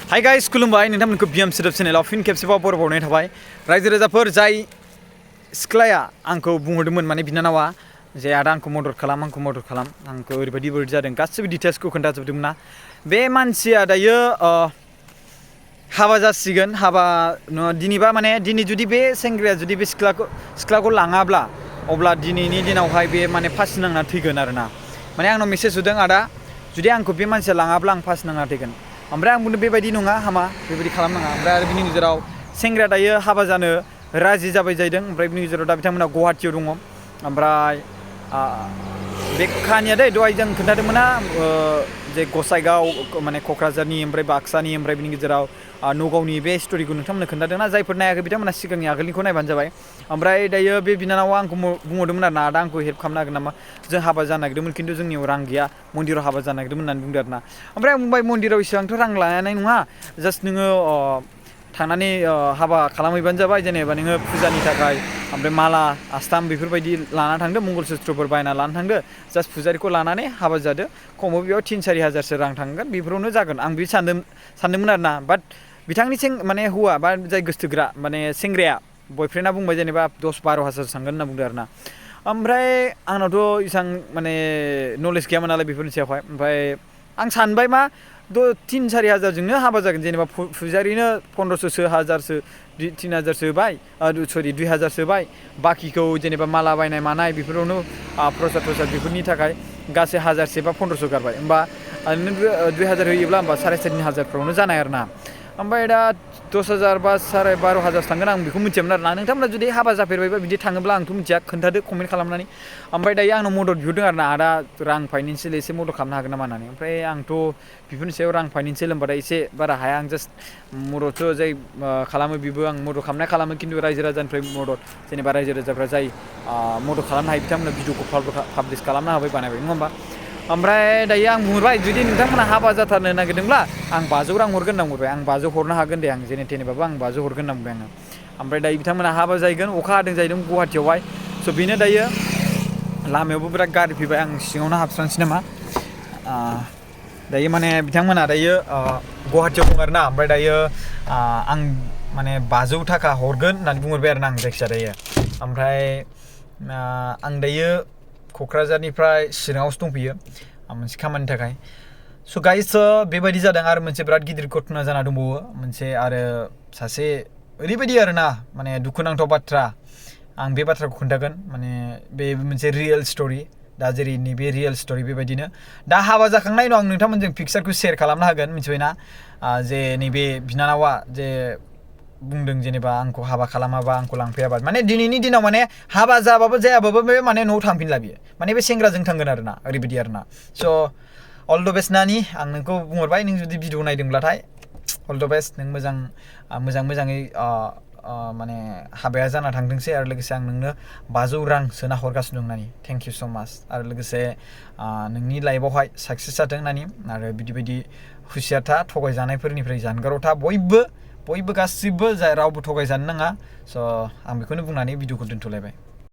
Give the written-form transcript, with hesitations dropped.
hi guys खुलुमबाय नोंथांमोनखौ BM सोदोब चेनेलाव फिन खेबसेबाव बरायबावनाय थाबाय रायजो राजाफोर जाय सिख्लाया आंखौ बुंहरदोंमोन माने बिनानावा जे आदा आंखौ मदद खालाम आंखौ ओरैबायदि जादों गासिबो डिटेल्सखौ खोन्थाजोबदोंमोन ना बे मानसिया दायो हाबा जासिगोन हाबा दिनैबा माने दिनै जुदि बे सेंग्राया जुदि बे सिख्लाखौ लाङाब्ला अब्ला दिनैनि दिनावहाय बे माने फासि नांना थैगोन आरोना माने आंनाव मेसेज होदों आदा जुदि आंखौ बे मानसिया लाङाब्ला आं फासि नांना थैगोन ओमफ्राय आं बुंदों बेबायदि नङा हामा बेबायदि खालामनाङा ओमफ्राय आरो बिनि गेजेराव सेंग्राया दायो हाबा जानो राजि जाबाय जाहैदों ओमफ्राय बिनि गेजेराव दा बिथांमोना गुवाहाटियाव दङ ओमफ्राय बे काहानिया दे दहाय जों खोन्थादोंमोन ना जे गसाइगाव माने क'क्राझारनि ओमफ्राय बाक्सानि ओमफ्राय बिनि गेजेराव नगावनि बे स्ट'रिखौ नोंथांमोननो खोन्थादों ना जायफोर नायाखै बिथांमोना सिगांनि आगोलनिखौ नायबानो जाबाय ओमफ्राय दायो बे बिनानावा आंखौ बुंहरदोंमोन आरो ना आदा आंखौ हेल्प खालामनो हागोन नामा जों हाबा जानो नागिरदोंमोन खिन्थु जोंनियाव रां गैया मन्दिराव हाबा जानो नागिरदोंमोन होननानै बुंदों आरो ना ओमफ्राय आं बुंबाय मन्दिराव इसेबांथ' रां लानाय नङा जास्ट नोङो थांनानै हाबा खालामहैबानो जाबाय जेनेबा नोङो फुजानि थाखाय ओमफ्राय माला आस्थाम बेफोरबायदि लाना थांदो मंगल सुत्रफोर बायना लाना थांदो जास्ट फुजारिखौ लानानै हाबा जादो खमाव बेयाव 3-4 हाजारसो रां थांगोन बेफोरावनो जागोन आं बिदि सानदोंमोन आरो ना बाट बिथांनि माने हौवा बा जाय गोसथोग्रा माने सेंग्राया बयफ्रेन्डआ बुंबाय जेनेबा 10-12 हाजारसो थांगोन होनना बुंदों आरो ना ओमफ्राय आंनावथ' इसां माने नलेज गैयामोन नालाय बेफोरनि सायावहाय ओमफ्राय आं सानबाय मा 3-4 हाजारजोंनो हाबा जागोन जेनेबा फुजारिनो 1500 हाजारसो 3 हाजारसो होबाय सरि 2 हाजारसो होबाय बाखिखौ जेनेबा माला बायनाय मानाय बेफोरावनो प्रसाद बेफोरनि थाखाय गासै 1000 बा 1500 गारबाय होमबा नों 2 हाजार होयोब्ला होमबा 3.5 हाजारफ्रावनो जानाय आरो ना ओमफ्राय दा 10,000 बा 12,500 हाजारसो थांगोन आं बेखौ मिथियामोन आरो ना नोंथांमोना जुदि हाबा जाफेरबायबा बिदि थाङोब्ला आंथ' मिथिया खोन्थादो कमेन्ट खालामनानै ओमफ्राय दायो आंनाव मदद बिहरदों आरो ना आदा रां फाइनेन्सियेल एसे मदद खालामनो हागोन नामा होननानै ओमफ्राय आंथ' बेफोरनि सायाव रां फाइनेन्सियेल होनबाथाय एसे बारा हाया आं जास्ट मददसो जाय खालामो बेबो आं मदद खालामो खिन्थु रायजो राजानिफ्राय मदद जेनेबा रायजो राजाफ्रा जाय मदद खालामनो हायो बिथांमोना भिडिअखौ पाब्लिस खालामना होबाय बानायबाय नङा होमबा ओमफ्राय दायो आं बुंहरबाय जुदि नोंथांमोना हाबा जाथारनो नागिरदोंब्ला आं 500 रां हरगोन होनना बुंबाय आं 500 हरनो हागोन दे आं जेने थेनेबाबो आं 500 हरगोन होनना बुंबाय आङो ओमफ्राय दायो बिथांमोना हाबा जाहैगोन अखा हादों जाहैदों गुवाहाटियावहाय स' बेनो दायो लामायावबो बिराद गारि फैबाय आं सिङावनो हाबस्रांसै नामा दायो माने बिथांमोना दायो गुवाहाटियाव दं आरो ना ओमफ्राय दायो आं माने 500 थाखा हरगोन होननानै बुंहरबाय आरो ना आं जायखिजाया दायो ओमफ्राय आं दायो क'क्राझारनिफ्राय चिराङावसो दंफैयो मोनसे खामानिनि थाखाय स' गाइस बेबायदि जादों आरो मोनसे बिराद गिदिर घटना जाना दंबावो मोनसे आरो सासे ओरैबायदि आरो ना माने दुखुनांथाव बाथ्रा आं बे बाथ्राखौ खोन्थागोन माने बे मोनसे रियेल स्ट'रि दा जेरै नैबे रियेल स्ट'रि बेबायदिनो दा हाबा जाखांनायनि उनाव आं नोंथांमोनजों पिक्सारखौ शेयार खालामनो हागोन मिथिबायना जे नैबे बिनानावा जे बुंदों जेनेबा आंखौ हाबा खालामाबा आंखौ लांफैयाबा माने दिनैनि दिनाव माने हाबा जाबाबो जायाबाबो बे माने न'आव थांफिनला बियो माने बे सेंग्राजों थांगोन आरो ना ओरैबायदि आरो ना स' अल द बेस्ट नानि आं नोंखौ बुंहरबाय नों जुदि भिडिअ नायदोंब्लाथाय अल द बेस्ट नों मोजाङै माने हाबाया जाना थांथोंसै आरो लोगोसे आं नोंनो 500 रां सोना हरगासिनो दं नानि थेंक इउ स' माच आरो लोगोसे नोंनि लाइफआवहाय साक्सेस जाथों नानि आरो बिदि हुसियार था थगायजानायफोरनिफ्राय जानगाराव था बयबो गासिबो रावबो थगायजानो नाङा स' आं बेखौनो बुंनानै भिडिअखौ दोनथ'लायबाय